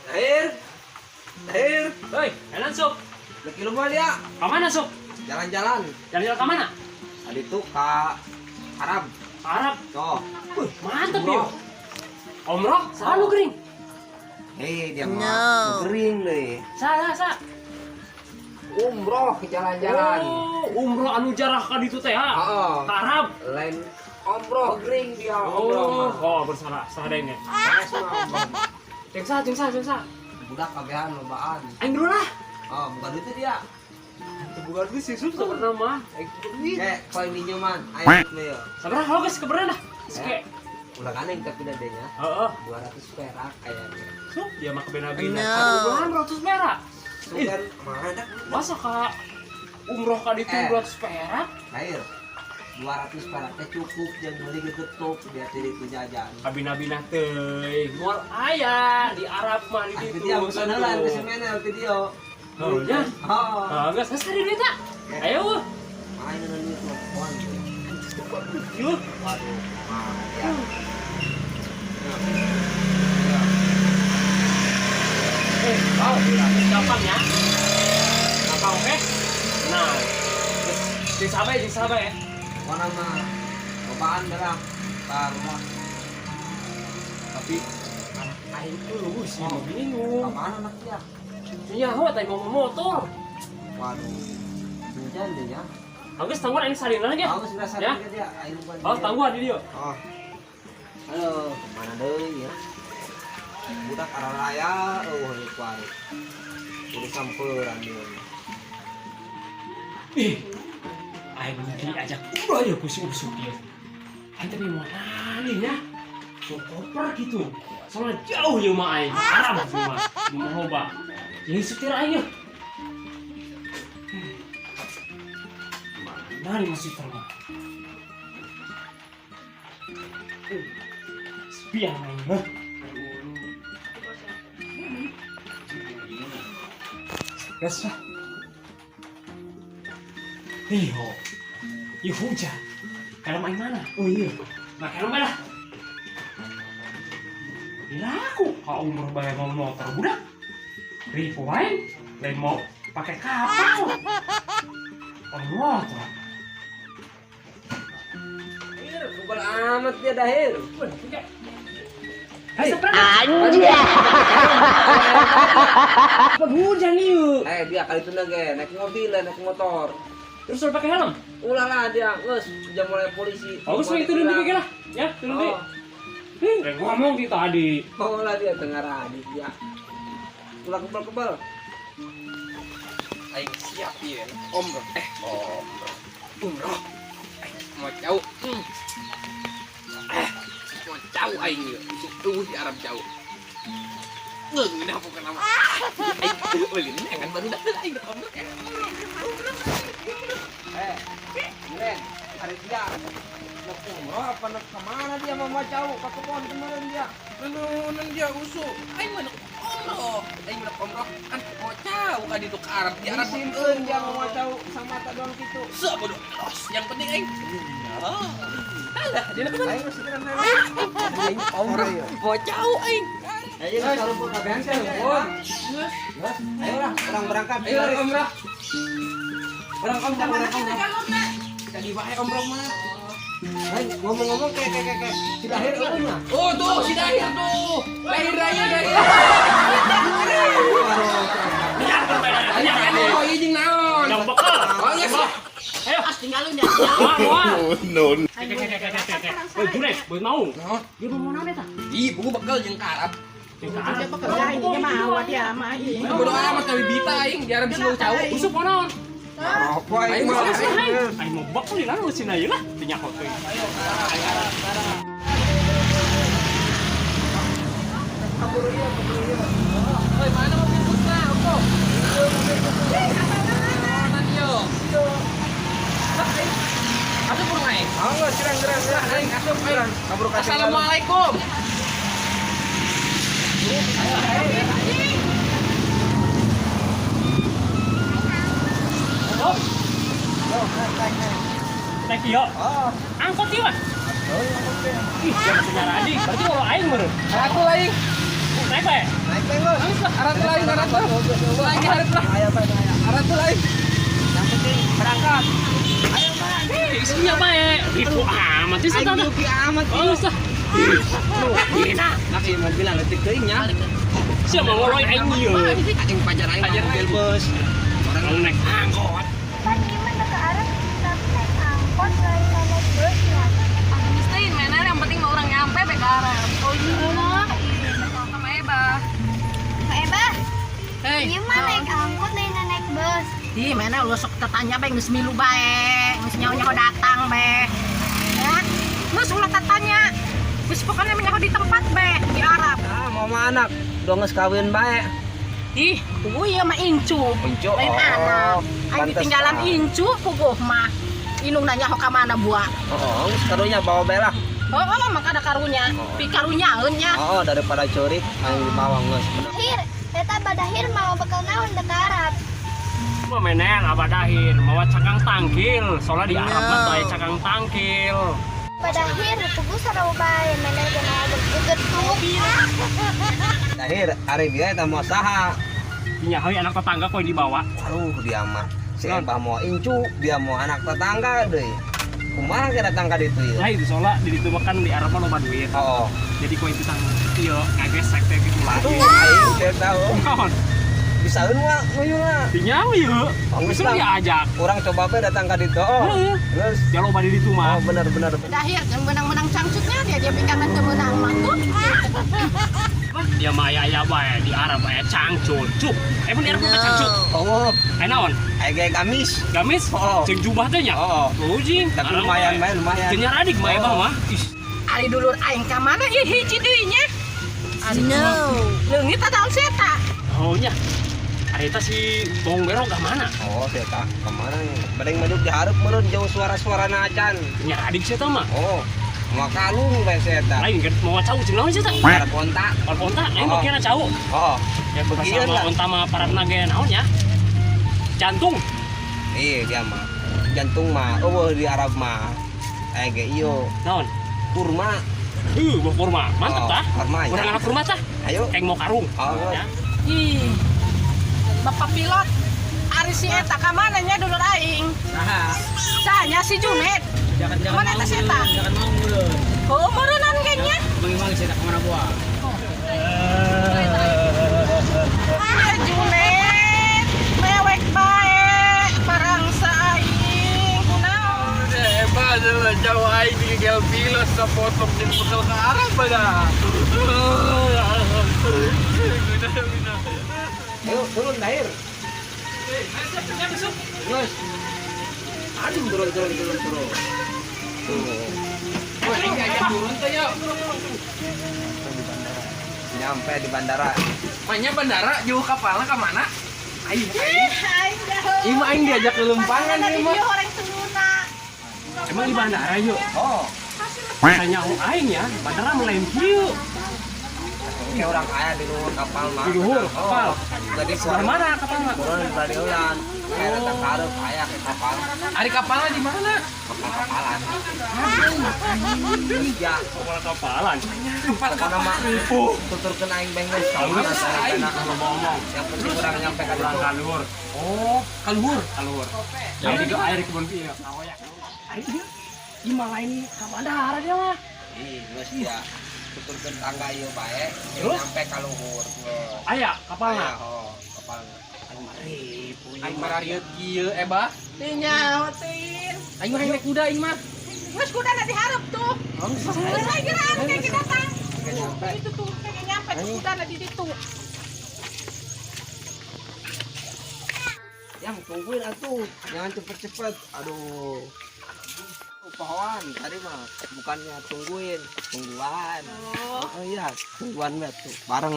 Lahir. Lahir. Hei, enak Sob. Lagi lu mau dia? Kemana Sob? Jalan-jalan. Jalan-jalan kemana? Tadi tuh ke Arab. Arab. Tuh. Wih, mantep Umroh. ya. Umroh, selalu kering. Hei, dia mah kering deh. Salah, salah. Umroh jalan-jalan. Oh, umroh anu jarah ka ditu teh ha. Heeh. Ka Arab. Lain umroh kering dia umroh Oh, mah. oh bersalah, salah dengnya. Beres mah umroh. Ceng sah, ceng sah, ceng sah. Budak kabehan lobaan. Aing dulu lah. Oh, bukan duit dia. Bukan duit sih, Sob, sebenarnya mah. Aing bukan duit. Eh, paling minyaman. Ayo duit ya. Sabar, oh guys, keberan lah. Seke. Ulah aneh tapi dadenya Heeh. 200 perak kayaknya. Sob, dia mah kebena-bena. No. Satu bulan 200 perak. Sugan mana? Masa ka umroh ka ditu Eh. 200 perak? Lahir. 200 perak teh cukup jangan beli gegetuk biar tidak itu jajan. Kabina-bina teuing. Moal aya di Arab mah di Ah, ditu. dia bukan heula geus menel video. Oh, nya. Oh. Ah, geus geus tadi duit tak? Ayo. Main nang duit telepon. Yuk. Waduh, mah ya. Eh, wow, gampang ya. Gampang, oke? Nah, geus jeung sabar, jeung sabar ya. Mana mah lobaan berak. Tah, udah. Tapi anak aing tuh lu sih mau bingung. Ka mana anak dia? Iya, ho tadi mau motor. Waduh. Hujan deh ya. Agus tangguhan aing salinan aja. Aku sudah Ya. sadar dia. Aing bukan. Oh, tangguhan di dia. Oh. Halo, mana deui ya? Budak araraya eueuh ieu kuari. Kudu samperan ieu. Ih. Aing diajak umroh ya ku si Usuk dia. Aing tapi mau nanya ya. Bawa koper gitu. Soalnya jauh ya mah aing. Arab semua. Mau loba. Jadi setir aing ya. Mana nih masih terbang? Sepi yang aing mah. Gas lah. Iyo, iya hujan. Helm aing mana? Oh iya. Nah, helm lah. Laku, kau umur bayar mau motor budak. Ribu aing, lain mau pakai kapal. Oh motor. Hir, kebal amat dia dahir. Hei, anjir. Apa hujan nih? Eh, dia kali itu ge naik mobil, naik motor. Terus udah pakai helm? Ulah lah dia, geus jam mulai polisi. Bagus lah itu turun dulu lah. Ya, turun dulu. Oh, Hei, ngomong di tadi. oh lah dia tengah adik dia. Ulah kebal-kebal. Aing siap ya. Umroh. Eh, umroh. Umroh. Aing mau jauh. Eh, mau jauh aing ieu. Isuk tuh di Arab jauh. Ngeunah bukan nama. Aing ulin kan baru datang aing ke umroh. Eh, Ren, hari dia mau umroh apa nak kemana dia mau jauh ke kebun kemarin dia. Nunan dia usuh. Aing mah nak umroh. Aing mah nak umroh kan mau jauh ka ditu ke Arab. Di Arab Disimpen dia mau jauh sama tak doang gitu. Sebodoh. Yang penting aing. Oh. Alah, dia nak kemana? Aing masih keren Aing umroh. Mau jauh aing. Ayo kalau pun kabehan sih, pun. Ayo lah, orang berangkat. Ayo umroh. Orang umroh, orang umroh. Tadi wae umroh mah. Hai, ngomong-ngomong kayak kayak kayak si Dahir eueuh. Oh tuh si Dahir tuh. Lahir raya Dahir. Oh iya jeung naon? Yang bekal. Oh geus. Ayo, Tinggalin ya. wah, wah. No. Kek, kek, kek, kek, kek, kek. Woi, Junet, boy mau. Naon? Dia mau naon eta? Ih, buku bekal jeung ka Arab. Jeung ka Arab. Dia bekerja ininya mah awak dia mah iya. Bodo amat kami bita aing di Arab sih cau. Usuk mau naon? Apa Aing ini mah mah? Aing mau bekal di lalu sini aja lah. Tinyak teuing. Oi, mana mobil busna? Opo. Mana yo? Asup burung aing. Oh, enggak, serang, serang, serang. Aing asup aing. Kabur kasih. Assalamualaikum. Iya. Oh. Angkot ieu mah. Oh, angkot teh. Ih, jangan senyara adik. Berarti kalau aing meureun. Aratu lain. Naik bae. Naik bae, Bos. Aratu lain, aratu. Lagi harap lah. Ayo, bae, ayo. Aratu lain. Yang penting berangkat. Ayo, bae. Isinya bae. Ribu amat sih Aing sana. yuki amat. Oh, usah. Nah, Nah, ieu mah bilang leutik teuing nya. siapa ngoloy aing ieu? Aing pajar aing Pajar mobil bus. Orang naik angkot. Pan gimana ke Arab tapi naik angkot lain naik bus ya. Mistain mana yang penting mah orang nyampe be ke Arab. Oh iya mah. Sama Eba. Pak Eba, Hei. iya mah naik angkot lain naik bus. Ih, mana lu sok tetanya bae geus milu bae, geus nyaho-nyaho datang bae. Ya. Geus ulah tatanya. Geus pokoknya nyaho di tempat bae di Arab. Ah, mau mah anak. Dong geus kawin bae. Ih, puguh ieu mah incu. Incu, Lain oh, anak. Aing pantesan. ditinggalan incu puguh mah. Indung nanya ho ka mana buah. Oh, geus karunya bawa bae lah. Oh, oh, maka ada karunya. Pi karunyaeun nya. Oh, daripada curik aing dibawa geus. Hir, eta badahir mau bekal naon ke Arab. Mah menen abah dahir mawa cakang tangkil. Soalnya di Arab mah teh cakang tangkil. Badahir puguh sarua bae mana ge mau gegetuk. Dahir, ari dia eta mau saha? Nya heuy anak tetangga kok dibawa. Aduh, dia mah. Si Ebah mau incu, dia mau anak tetangga deui. Kumaha ke datang ka ditu ieu? Nah itu soalnya di ditu mah kan di Arab mah loba duit. Oh, Jadi kok itu tang ieu ngagesek teh gitu lah. aduh, aing teh tahu. Naon? Bisaeun mah nguyungna. Dinyawa ieu. Oh, geus Geus lah. diajak. Urang coba bae datang ka ditu. Oh. Heeh. Geus. Ya loba di ditu Oh, mah. bener bener. Dahir menang-menang cangcutnya dia dia pingkanan teu meunang mah tuh. Dia mah aya-aya bae di Arab aya cangcut. Cuk. Emang di Arab mah cangcut. Oh, Aya naon? aing ge gamis. Gamis? Oh. Jeung jubah teh nya? Oh. Oh, jing. Tapi lumayan bae, lumayan. Teu nyaradik mah Ebah mah. Ih, Ari dulur aing ka mana ieu hiji deui nya? No. Leungit ataon si eta? Oh nya. Ari eta si Bong Bero ka mana? Oh, saya tak kemana nih? Badeng maduk diharap meureun jauh suara-suara acan. Nyaradik si eta mah. Oh, mau kalung bae saya tak. Lain kan mau cau jeung naon si eta? Para kontak. Parab onta, lain Oh. mah kira cau. Oh, Ya Begian sama lah. onta mah parabna ge naon ya? Jantung. Iya dia mah. Jantung mah, eueuh di Arab mah. Aya ge ieu Naon? kurma. Buah kurma. Mantep Oh, tah. kurma, ya. Urang anak kurma tah. Ayo. Kayak mau karung. Oh, Ya. Ih. Bapak pilot, ari si eta ka mana nya dulur aing? Saha? Sahanya si Junet. Jangan jangan. Mana eta si eta? Jangan mau mulu. Oh, meureunnan ge nya. Bagaimana sih tak kemana buah? Ah, Junet, mewek bae, parangsa aing kunaon? Eba adalah jauh aing di gel pilot sa potong din bekal ke Arab pada. Ayo turun Dahir. Geus. Aduh, turun turun turun turun. Tuh. Aing diajak turun tuh yuk. Nyampe di bandara. Maknya bandara jauh kapalnya ke mana? Aing, aing. Ih, aing dah. Ieu mah aing diajak ke lempangan Mana ieu di mah. dieu horeng tuluna. Emang di bandara yuk. Oh, Saya aing ya, bandara melain kieu. kayak orang kaya di luhur kapal mah. Di luhur kapal. Oh, jadi Sebelah mana kapal mah? Kurang di Badiulan. Kayak datang karep kaya ke kapal. Ari kapalnya di mana? Kapal kapalan. Iya, Kapal kapalan. Kapal pokoknya mah tuturkeun aing bae geus ka mana saya enak. Kalau mau ngomong, Yang penting urang nyampe ka urang ditu. kaluhur. Oh, kaluhur. Kaluhur. Jadi ke air kebun ieu. Kaoyak. Aing ieu. Ieu mah lain ka bandara dia mah. Ih, geus ya. Tuturkeun tangga ieu bae, Terus? nyampe ka luhur. Geus. Aya Aya, kapalna. oh, kapalna. Aing mah ribu. Aing mararieu kieu Eba. Teu nyaho teuing. Aing mah naik kuda aing mah. Geus kudana dihareup tuh. Geus aing geuraan kayak kita datang. Nyampe. Itu tuh kayak nyampe tuh kudana di ditu. Yang tungguin atuh, jangan cepet-cepet. Aduh. Pohon tadi mah bukannya tungguin, tungguan. Oh, iya, tungguan banget tuh, bareng.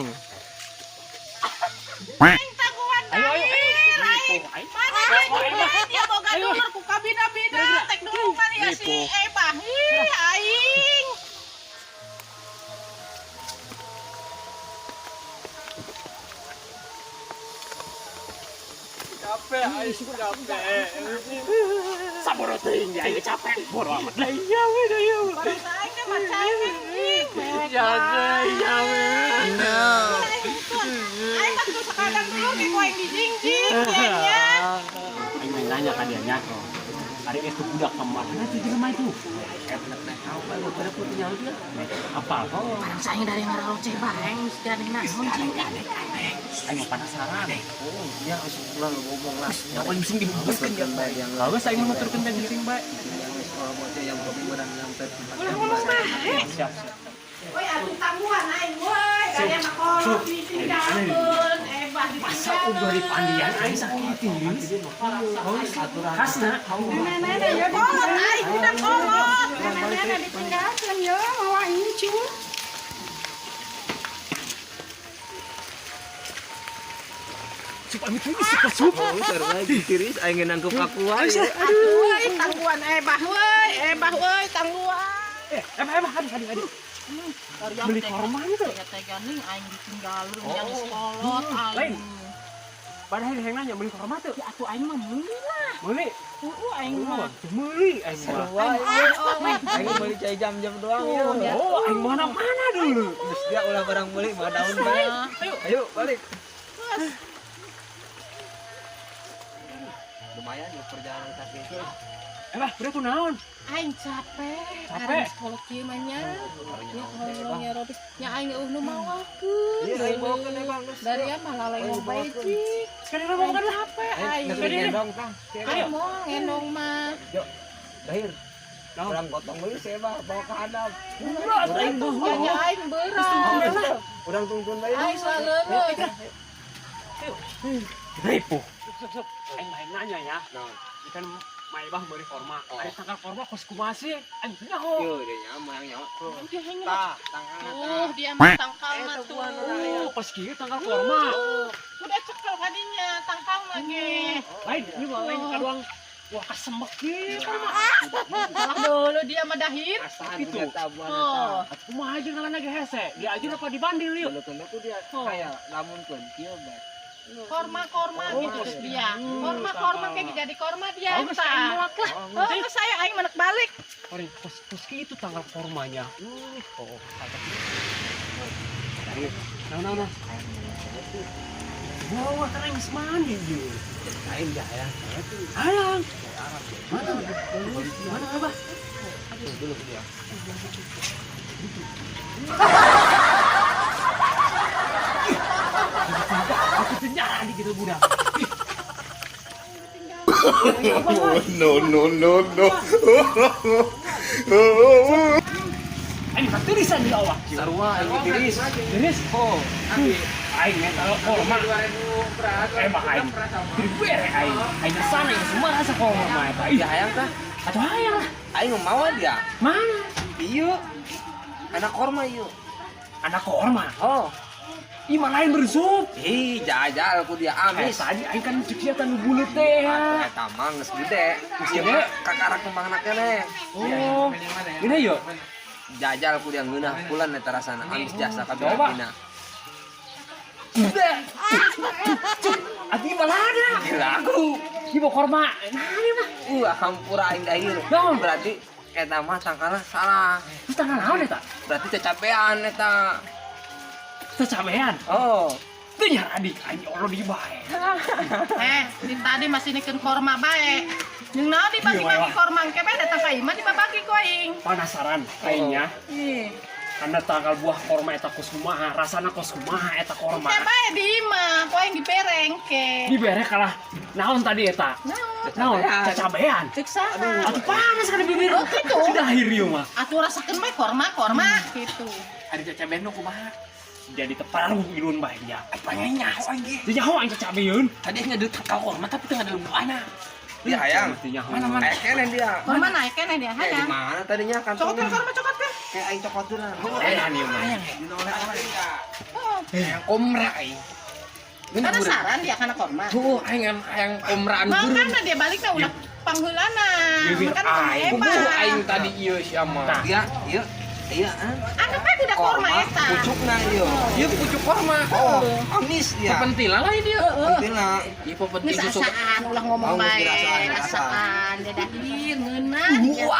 Aing tangguhan Ayo ayo. Dahir, aing. Aing. Mana aing Junet dia boga dulur ku kabina-bina tek dulungan ya si Eba. Ih, aing. Capek, aing capek. Sabodo teuing aing capek. Bodo amat lah. Iya, iya. Baru aing teh mah cengeng jing. Capek, capek. Aing kan tuh sekadang dulu ge ku aing dijingjing nya. Aing main nanya ka dia nya. Ari itu budak ka mana tuh jelema itu? Apa? Oh, Barang saing dari ngaroceh bae geus gandeng naon cing. aing mah penasaran. Oh, dia harus pulang ngomong lah. Yang sing dibungkuskeun ya. Lalu saya mau nuturkeun teh cing bae. Yang sekolah bocah yang kopi barang nyampe. Ulah ngomong bae. Siap, siap. Woi atuh tangguhan aing woi, gaya mah kolot ditinggalkeun, ebah Masa udah di pandian aing sakit ini. Khasna. Nenek-nenek ya kolot aing udah kolot. Nenek-nenek ditinggalkeun ya mawa incu. Sup amit ini sup sup. Oh, seru lagi tiris aing nangkep aku aja. Aduh aing tangguhan ebah woi, ebah woi tangguhan. Eh, emang emang aduh aduh aduh. Beli korma itu. Tega-tega nih aing ditinggalkeun yang sekolot Lain. aing. Padahal yang nanya beli korma tuh. Ya atuh aing mah meuli lah. Meuli. Heeh aing mah. Meuli aing mah. Aing beli cai jam-jam doang ya. Oh, aing mana mana dulu. Terus dia ulah barang beli mah daun bae. Ayo. Ayo balik. Lumayan ya perjalanan kaki. Eh, bah, udah kunaon? Aing capek. Capek? Karena sekolah kieu mah nya. Ya Allah nya robis. Nya aing eueuh nu mawakeun. Iya, aing bawakeun emang geus. Dari ya malah lain ngopi cik. Sekali lagi mau makan lah. Capek aing. Aing gendong tah. Aing mau ngendong mah. Yuk, dahir. Orang gotong dulu saya mah bawa ke hadap. Berat aing mah. Nya aing berat. Urang tungtun bae. Aing saleuleuh. Ripuh. Sup sup. Aing mah nanya ya. Ikan maibah beli korma. Aing tangkal korma kos kumaha sih? Aing nyaho. Yo, dia nyaman nyawa. Dia hanya Tah, tangkalna tuh dia mah tangkal mah tuh. Oh, kos kieu tangkal korma. Udah cekel kadinya tangkal mah ge. Lain, ini mah lain kaluang. Wah, kesemek kieu korma. Salah dulu dia mah dahir. Asahan Gitu. eta buahna Oh. tah. Kumaha aja ngaranna ge hese. Dia aja apa dibandil yuk. Beuleukeun ku dia kaya lamun keun kieu bae. Korma-korma gitu terus dia. Korma-korma kayak jadi korma dia. Oh, geus aing moak lah. Oh, geus saya aing menek balik. Ori, kos kos kieu tanggal kormanya. Oh, nah, nah, nah. Wah, kan aing geus mandi ieu. Aing dah ya. Hayang. Mana? Mana Abah? Dulu dia. Aku penjara di gitu budak. No, no, no, no. Aing mah tirisan di awak. Sarua aing tiris. Tiris. Oh, Aing mah korma. Emang aing. Dibere aing. Aing kesana yang semua rasa korma mah eta. dia hayang tah. Atuh hayang lah. Aing mau dia. Mana? Iya. Anak korma ieu. Anak korma. Oh. Ih, mah lain bersup. Ih, jajal ku dia Eh, amis. tadi aing kan cek sia nu buleut teh ya. Eta mah geus gede. Geus Gede? gede kakarak kembangna keneh. Oh. Ini yuk. Jajal ku dia ngeunah pulan eta rasana amis jasa Coba. kabina. Atuh balada. Lagu. Ieu mah korma. Nah, ini mah. Hampura aing dahir. Naon? Berarti eta mah tangkalna salah. Terus tanggal naon eta? Berarti kecapean eta. Kecapean. Oh. Teu nyar adik aing Allah di bae. Eh, di tadi masih nikeun korma bae. Jeung naon dibagi-bagi korma engke bae datang ka imah dibabagi ku aing. Penasaran aingnya. Ih, Karena tanggal buah korma eta kos kumaha, rasana kos kumaha eta korma. engke bae di imah, ku aing dibereng ke. Dibere kalah naon tadi eta? Naon? Naon? Cacabean. Cek saha? Atuh panas kana bibir. Oh, gitu. Sudah akhir ieu mah. Atuh rasakeun bae korma, korma gitu. Ada cacabean nu kumaha? Jadi teparuh ilun bae nya. Apa nyaho aing ge. Teu nyaho aing cacabeun. Tadi aing ngadu tangkal korma tapi teu ngadu buahna. Dia hayang. Teu nyaho. Mana mana? Aya keneh dia. Korma naik keneh dia Eh, di hayang. mana tadinya Cokotkeun kantongnya? korma cokotkeun. Kayak aing cokot dulu. Hayang ieu mah. Oleh-oleh. Oh, Hayang komra aing. penasaran dia kana korma. Tuh aing hayang komraan guru. Makana dia balikna ulah pangheulana. Bibir Makan korma aing. hebat. Aing tadi ieu sia mah. Tah. Dia, ieu Iya, ah. Anggap aja budak korma eta. Pucukna ieu. Ieu pucuk korma. Oh, amis dia. Pepentilan lah dia. Pentilna. Ieu pepentil Geus susu. asaan ulah ngomong Oh, geus bae. dirasaan, dirasaan. Asaan dia dahir ngeunah.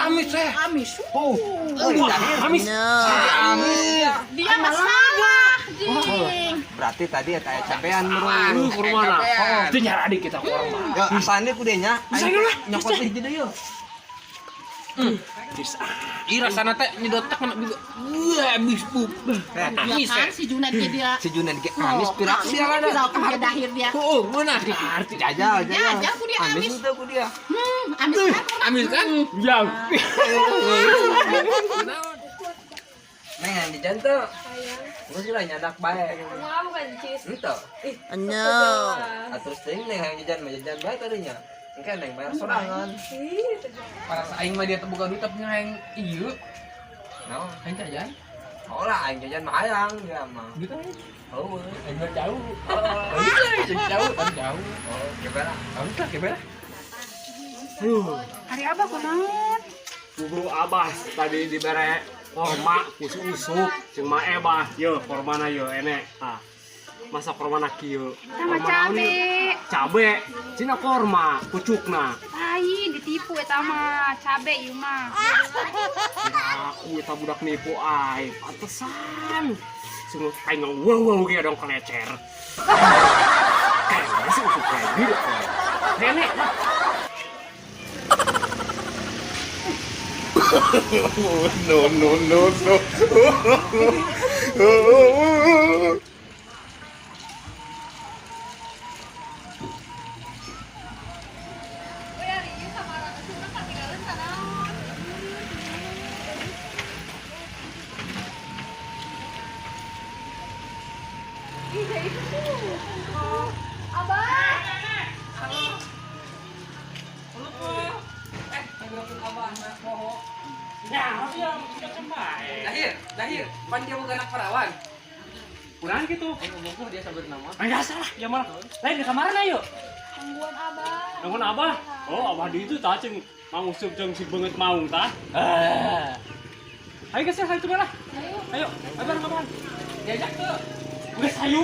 Amis eh. Amis. Oh, oh, dahir. Amis. Amis. Dia mah salah, jing. Berarti tadi eta aya cabean bro. Aduh, kormana. Cabean. Itu nyara adik kita korma. Ya, asane ku nya. Bisa lah, Nyokot hiji deui yeuh. Ih rasana teh nyedotak mana juga. Wah, habis pup. Eh, Amis Ya kan eh. si Junaid ge dia. Si Junaid ge amis pirak Oh, sia lah. Pirak ku dia dahir dia. Oh, meunah. Arti Jajal, jajal. Jajal ku dia Amis amis. itu ku dia. Amis kan korma. Amis kan? Ya. Neng yang jajan tuh. Terus lah nyadak bae. Mau bukan cheese. Ente. Ih, No. Atus teuing neng yang jajan mah jajan bae tadinya. Engke neng bayar sorangan. Para aing mah dia teu boga duit tapi aing ieu. Naon? Aing jajan. Oh lah, aing jajan mah hayang dia mah. Gitu. Oh, Aing mah jauh. Aing jauh, aing jauh. oh, gimana? Aing tah gimana? Hari abah kunaon? Guru abah tadi dibere korma ku si Usup jeung Ma Ebah. Yo, kormana yo enek. Ah. Masa kormana kieu? Sama Korma naon cabe. ieu? Cabe. Cina korma, pucukna. Lain ditipu eta mah, cabe ieu mah. Aku eta budak nipu aing. Pantesan. Sungguh aing wow wow ge dong kelecer. Kayaknya si Usup kayak gitu. Nenek lah. No, no, no, no. Hari sama orang urang katinggalan sanaon. Ih, jadi itu tuh. Oh, Abah. Ya, tapi yang udah kemarin. Lahir, lahir. Pan dia bukan anak perawan. Kurang gitu. Aing ngomong dia sabar nama. Enggak salah, ya malah. Lain di kamaran ayo. Tungguan abah. Nungguan abah. Oh, abah di itu tah jeung Mang Usup jeung si beungeut maung tah. Ah. Ayo geus ayo coba lah. Ayo. Ayo, ayo bareng kapan? Diajak tuh. Geus ayo.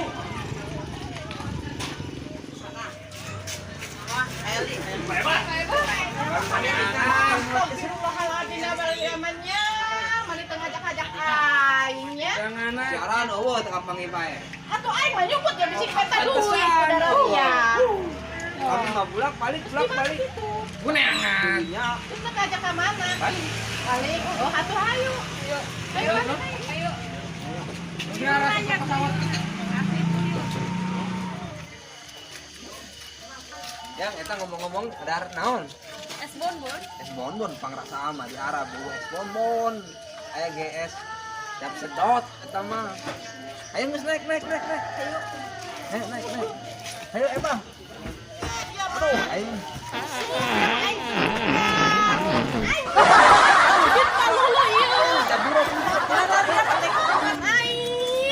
Astagfirullahaladzim, mana teu ngajak-ngajak aing nya. Jangan ah. Siaran eueuh teu kapanggih bae. Atuh aing mah nyumput ya bisi peta duit saudara dia. Kami mah bulak balik bulak balik. Ku neangan. Dirinya Terus teu ngajak ka mana? balik. Balik. Oh, atuh ayo. Ayo, ayo. Ayo. Biar pesawat. Yang eta ngomong-ngomong dar naon? Es bonbon. Es bonbon pangrasa mah di Arab bu es bonbon. Aya GS siap sedot eta mah. Ayo geus naik naik naik naik. Ayo. Naik naik naik. Ayo Ebah. Aduh, ayo. Aing.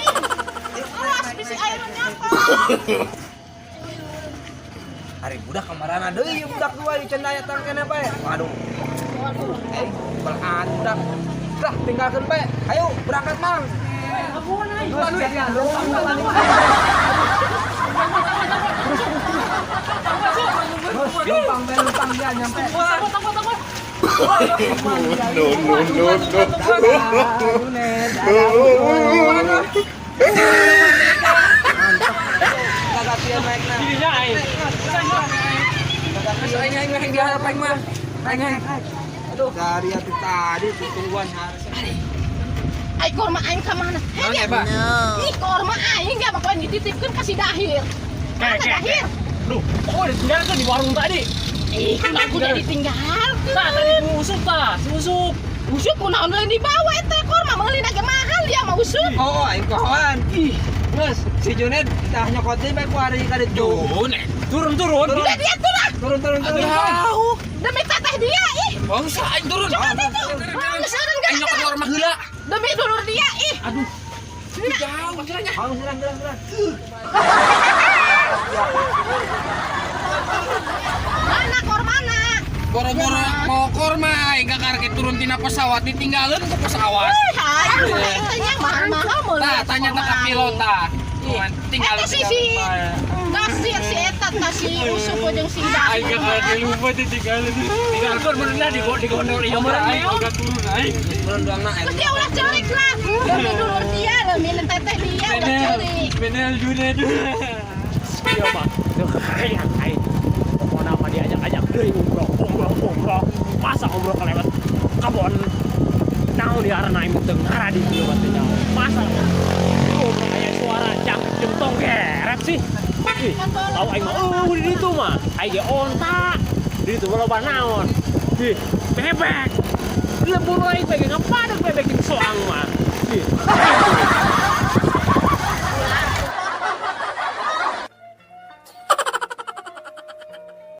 Awas bisi aing nu nyokot. Hari budak kamarana deui budak dua di cendaya tangkena bae. Waduh. Eh, belat budak. Dah tinggalkeun bae. Ayo berangkat Mang. Dua duit. Lumpang bae lumpang dia nyampe. No, no, no, no. Kagak naik nah. Dirinya aing. Aing aing aing diharap aing mah. Aing aing. Aduh, dari hati tadi tungguan harus. Ai korma aing ka mana? Naon Ebah? Ih, korma aing dia mah dititipkeun ka si Dahir. Kayak Ka Dahir. Duh, oh ditinggalkan di warung tadi. Ih, aku udah ditinggalkeun. Tah tadi ku Usup tah, si Usup. Usup kunaon lain dibawa eta korma meuli ge mahal dia mah usup. Oh, aing kawan. Ih, geus si Junet tah nyokot deui bae ku hari ka ditu. Turun turun. Turun. Udah dia tuh lah. Turun turun turun. Aduh. Demi teteh dia ih. Bangsa aing turun. Coba itu. Geus eureun Aing nyokot di warung mah heula. Demi dulur dia ih. Aduh. Jauh masalahnya. Oh, gerak gerak gerak. Mana kormana? Boro-boro mokor mah aing kakarek turun tina pesawat ditinggalin ke pesawat. Ayo, tanya mahal-mahal meuli. Tah, tanya tah ka pilot tah. Tinggal Eta si si Nasir si eta tah si Usup jeung si Aing David. kakarek lupa ditinggalin. Tinggalkeun bener lah digondol ieu mah aing agak turun aing. Turun doang na. Terus dia ulah ceurik lah. Demi dulur dia, demi teteh dia ulah ceurik. Benel june. Iya mah, teu hayang aing. Pokokna mah diajak-ajak deui umroh, umroh, umroh. Masa umroh kelewat kebon naon di arana aing teu ngaradi ieu mah teu nyaho. Masa umroh aya suara jang jeung tonggeret sih. Ih, tahu aing mah eueuh di ditu mah. Aing ge onta. Di ditu mah loba naon. Ih, bebek. Lembur aing teh ngapadeuk bebek jeung soang mah. Ih.